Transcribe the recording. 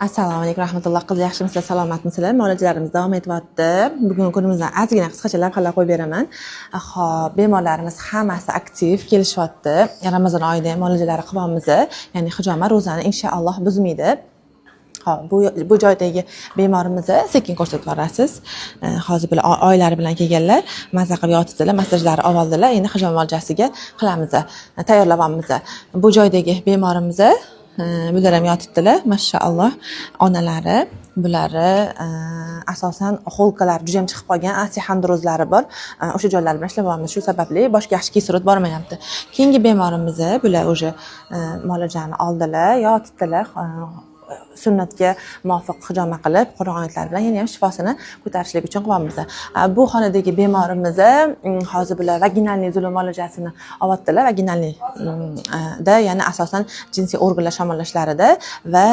Assalomu alaykum rahmatulloh. Qizlar, yaxshimisizlar, salomatmisizlar? Muolajalarimiz davom etyapti. Bugungi kunimizdan ozgina qisqacha lavhalar qo'yib beraman. Ho'p, bemorlarimiz hammasi aktiv kelishyapti. Ramazon oyida ham muolajalari qilyapmiz, ya'ni hijoma ro'zani inshaalloh buzmaydi. Ho'p, bu joydagi bemorimizni sekin ko'rsatib yuborasiz. Hozir bular oilalari bilan kelganlar, maza qilib yotibdilar, massajlarni olib oldilar. Endi hijoma muolajasiga qilamiz, tayyorlayapmiz. Bu joydagi bemorimiz, bular ham yotibdilar, mashaalloh, onalari. Bulari asosan холка lar juda ham chiqib qolgan, остеохондрозlari bor. O'sha joylar bilan ishlayapmiz. Shu sababli boshga yaxshi kislorod bormayapti. Keyingi bemorimiz, bular уже muolajani oldilar, yotibdilar. Sunnatga muvofiq hijoma qilib, Qur'on oyatlari bilan yana ham shifosini ko'tarishlik uchun qilyapmiz. Bu xonadagi bemorimiz, hozir bular вагинальный зуд muolajasini olyaptilar. Вагинальный da, ya'ni asosan jinsiy organlar shamollashlarida va